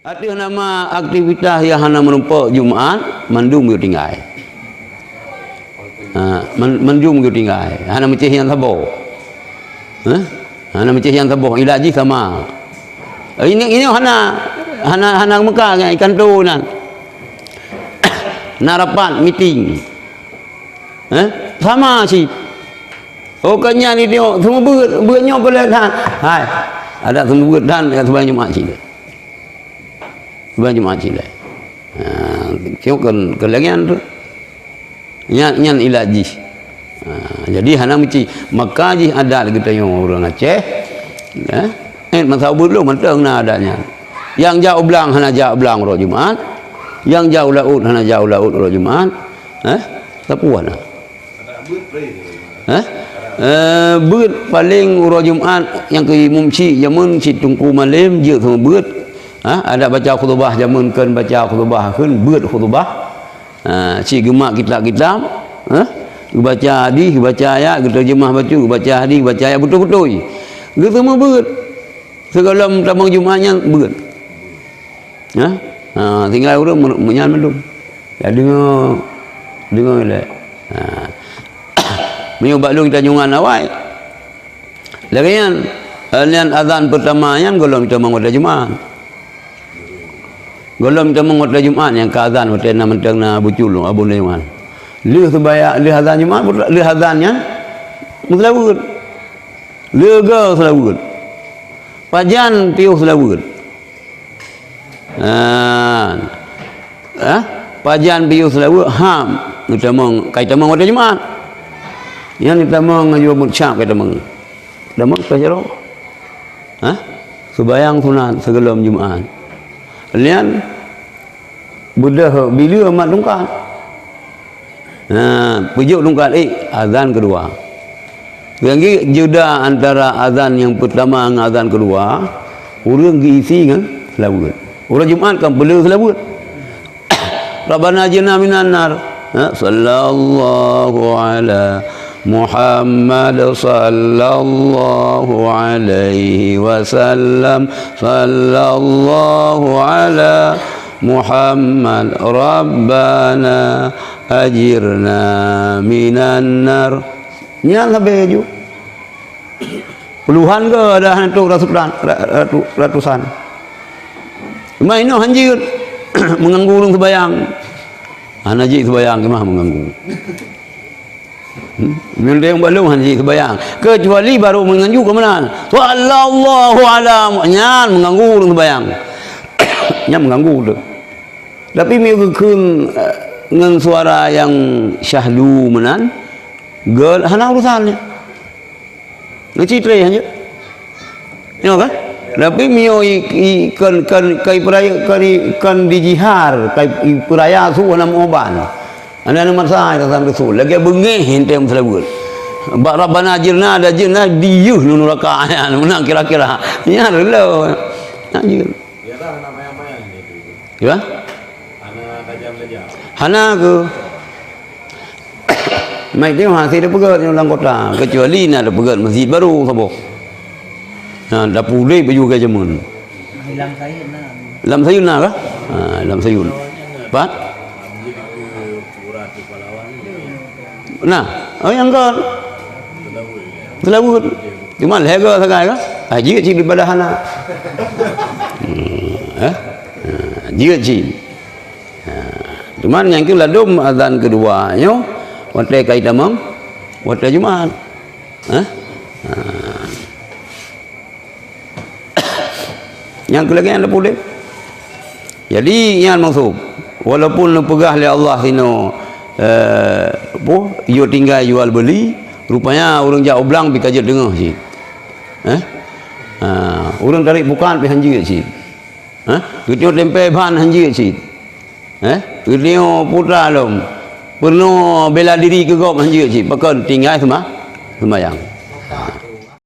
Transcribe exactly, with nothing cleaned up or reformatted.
Ateueh nama aktivitas nyang hana meurumpok Jumat, mandum geutinggai. Ha, man-, mandum geutinggai. Hana meucéh nyang saboh. Hah? Hana meucéh nyang saboh, ilat jih sama. Ini, ini hana, hana, hana meuka ngon ikan tu nan. Na rapat, meeting. Hah? Sama cit. Oh, ka nyan ni tengok, semua beut, beut nyoe boleh that. Hai. Ada semua beut that, ya, sembahyang Jumat cit. Sembahyang Jumat cit. Ha, tengok kan, keulangyan tu. Nyan, nyan ilat jih. Ha, jadi hana meuci. Maka jih adat geutanyoe ureuëng Aceh. Ya. Eh, masa ubeut lom mantong na adat nyan. Nyang jak u blang hana jak u blang uroe Jumat. Nyang jak u laôt hana jak u laôt uroe Jumat. Eh? Sapeue na? Eh? Eh, beut paléng uroe Jumat nyang keu imum chik jameun cit Teungku Malém jeuet sama beut. Ha, adak baca khutubah jameun kheun baca khutubah kheun beut khutubah. Ha, cit geumat kitab-kitab, ha? Geubaca hadih, geubaca ayat, geuteurjeumah bacut, geubaca hadih, geubaca ayat beutôi-beutôi. Geuteumé beut. Sigohlom tamong Jumat nyan beut. Ha? Ha, tinggai ureuëng meu-, meunyan mandum. Ya, deungoe, deungoe lé. Ha. Meunyoe bak lôn tanyoe ngon awai. Lagée nyan, eh, nyan azan peurtama nyan gohlom tamong watée Jumat. Gohlom tamong watée Jumat nyang ka azan watée na mantong na bucul abon lé Jumat. Lheueh seubaya-, lheueh azan Jumat, lheueh azan nyan meuseulaweuet. Leuga seulaweuet. Pajan piôh seulaweuet. Ha. Ha? Pajan piôh seulaweuet ham. Neutamong, kai tamong watée Jumat. Nyan neutamong ngon jua meucap kai tamong. Tamong ka jaroe. Ha? Seubayang sunat sigohlom Jumat. Lian Beudôh bileu mat tungkat. Ha, peujeuet tungkat ék azan keudua. Nyang jeuda antara azan nyang peurtama ngon azan keudua, ureuëng geuisi ngon seulaweuet. Uroe Jumat kan peuleueh seulaweuet. Rabbana ajirna minan nar. Ha, sallallahu ala Muhammad sallallahu alaihi wasallam, sallallahu ala Muhammad, Rabbana ajirna minan nar. Nyan sabe ju. Puluhan ke ada hantu ratusan, ra-, ratu-, ratusan. Cuma inoe hanjeuet mengganggu ureuëng sembahyang. Hana jeuet sembahyang ke mah mengganggu. Hmm? Meunyoe ureuëng balong hana jeuet sembahyang. Kecuali baru menganju ke mana? Sallallahu ala, nyan mengganggu ureuëng sembahyang. Nyan mengganggu tu. Tapi meunyoe geukheun, eh, ngon suara nyang syahdu meunan, gol hana urusan nyan. Ngon citré hanjeuet. Nyoe kan? Tapi meunyoe i, i, kon, kon, kai peuraya, kon, i, kon dijihar, kai i peuraya su hana meuuban. Hana masa rasa beutôi. Lagée beungéh henteng meuseulaweuet. Bak Rabbana ajirna, ada ajirna, diyeuh nuraka nyan. Meunan kira-kira. Nyan relo. Hanjeuet. Biasa hana mayang-mayang gitu. Ya? Hana tajam-tajam. Hana ke? Mai tengok hase teupeugét nyoe lam kota, kecuali na teupeugét masjid baru saboh. Ha, dapu udép baju ke jameun. Lam Sayun na. Lam Sayun na kah? Ha, lam Sayun. Pat? Nah, oh nyang kon. Seulaweuet. Cuma lhée go sagai kah? Ha, jeuet cit ibadah hana. Hmm, eh? Ha, jeuet cit. Ha, cuman nyang keu ladom azan keudua nyoe watée kai tamong, watée Jumat. Ha? Ha. Nyang keu lagée nyan leupah udép. Jadi nyan maksud, walaupun neupeugah lé Allah sinoe, eh, apoh, yue tinggai jual beuli, rupanya ureuëng jak u blang pih ka jeuet teungoh cit. Eh? Ha, ureuëng tarék pukat pih hanjeuet cit. Hah? Geutanyoe tempé ban hanjeuet cit. Hah? Geutanyoe putra lom. Peurunoe bela diri keu gob hanjeuet cit. Pakon tinggai seuma-, seumayang.